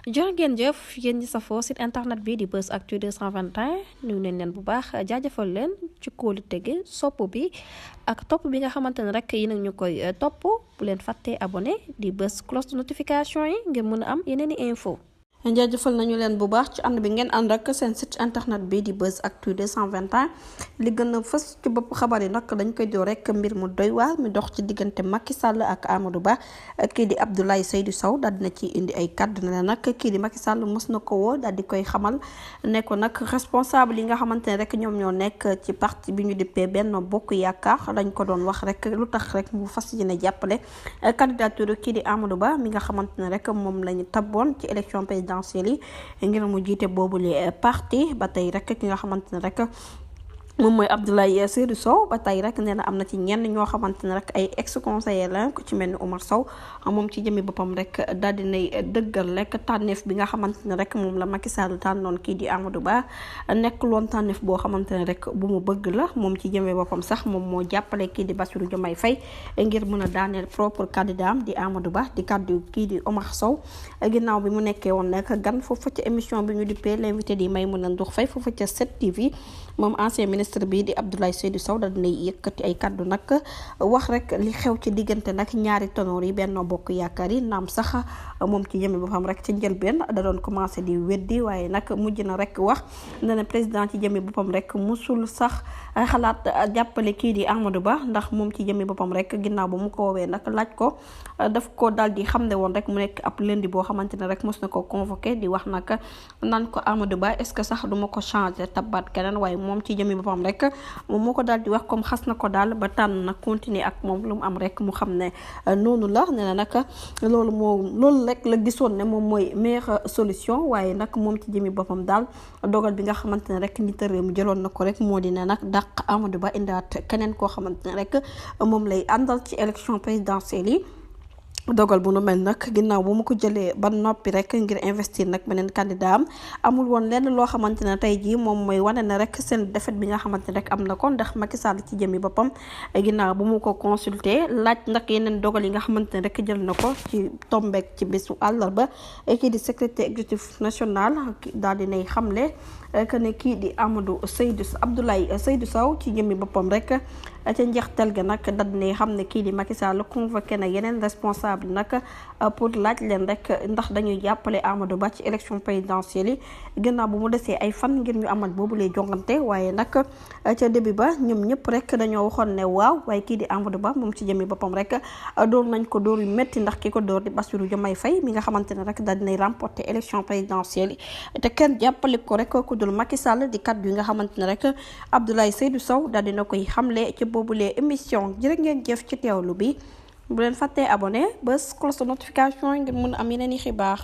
jërë ngeen jëf yéen ñi safoo site internet bi di Buzz Actu 221 nuyu nañ leen bu baax jaajëfal leen ci kóolu tege sopp bi ak topp bi nga xamante ne rek yi nag ñu koy topp bu leen fàttee abonné di bës cloche de notification yi ngir mën a am yeneen i info jaajëfal nañu leen bu baax ci ànd bi ngeen ànd ak seen site internet bi di Buzz Actu 221 li gën a fës ci bopp xabar yi nag dañ koy door rek mbir mu doy waar mi dox ci diggante Macky Sall ak Amadou Ba kii di Abdoulaye Seydou Sow daal dina ci indi ay kàddu ne nag kii di Macky Sall mos na ko woo daal di koy xamal ne ko nag responsable yi nga xamante ne rek ñoom ñoo nekk ci parti bi ñu dippee Benno Bokk Yaakaar dañ ko doon wax rek lu tax rek mu fas yéene jàppale candidature kii di Amadou Ba mi nga xamante ne rek moom lañu tabboon ci élection présidentielle ngir mu jiite boobule parti ba tey rek ki nga xamante ne rek moom mooy Abdoulaye Seydou Sow ba tey rek nee na am na ci ñenn ñoo xamante ne rek ay ex conseiller la ko ci mel ni Omar Sow moom ci jëmi boppam rek daal dinay dëggal rek tànneef bi nga xamante ne rek moom la Macky Sall tànnoon kii di Amadou Ba nekk loon tànneef boo xamante ne rek bu mu bëgg la moom ci jëmi boppam sax moom moo jàppale kii di Bassirou Diomaye Faye ngir mën a daaneel propre candidat am di Amadou Ba di kaddu kii di Omar Sow ginnaaw bi mu nekkee woon nag gan foofu ca émission bi ñu dippee l'invité di Maïmouna Ndour Faye foofu ca 7TV moom ancien ministre bi di Abdoulaye Seydou Sow da dinay yëkkati ay kaddu nag wax rek li xew ci diggante nag ñaari tonoor yi Benno Bokk Yaakaar yi naam sax moom ci jëme boppam rek ci njëlbeen da doon commencé di weddi waaye nag mujj na rek wax ne na président ci jëme boppam rek musul sax xalaat jàppale kii di Amadou Ba ndax moom ci jëme boppam rek ginnaaw ba mu ko woowee nag laaj ko daf ko daal di xam ne woon rek mu nekk ab lundi boo xamante ne rek mos na ko convoqué di wax nag naan ko Amadou Ba est-ce que sax duma ko changé tabaat keneen waaye moom ci jëmi boppam rek moom moo ko daal di wax comme xas na ko daal ba tànn nag continuer ak moom lu mu am rek mu xam ne noonu la nee na nag loolu rek la gisoon ne moom mooy meilleure solution waaye nag moom ci jëmi boppam daal dogal bi nga xamante ne rek nit réew mi jëloon na ko rek moo di ne nag dàq Amadou Ba indaat keneen koo xamante ne rek moom lay àndal ci élection présidentielle yi dogal bu nu mel nag ginnaaw bu mu ko jëlee ba noppi rek ngir investir nag beneen candidat am amul woon lenn loo xamante ne tey jii moom mooy wane ne rek seen défaite bi nga xamante ne rek am na ko ndax Macky Sall ci jëmi boppam ginnaaw bu mu ko consulter laaj nag yeneen dogal yi nga xamante ne rek jël na ko ci tombeek ci bésu àllarba kii di secrétaire exécutif national daal dinay xamle que ne kii di Abdoulaye Seydou Sow ci jëmi boppam rek ca njeextal ga nag daal dinay xam ne kii di Macky Sall convoqué na yeneen responsable nag pour laaj leen rek ndax dañuy jàppale Amadou Ba ci élection présidentielle yi gannaaw bu mu desee ay fan ngir ñu amal boobu lay jongante waaye nag ca début ba ñoom ñëpp rek dañoo waxoon ne waaw waaye kii di Amadou Ba moom ci jëmi boppam rek door nañ ko door yu métti ndax ki ko door di Bassirou Diomaye Faye mi nga xamante ne rek daal dinay remporter élection présidentielle yi te kenn jàppale ko rek ku dul Macky Sall di kaddu yi nga xamante ne rek Abdoulaye Seydou Sow daal dina koy xamle ci boobulee émission jërë ngeen jëf ci teewlu bi bu leen fàttee abonné bës cloche de notification ngir mun am yeneen i xibaar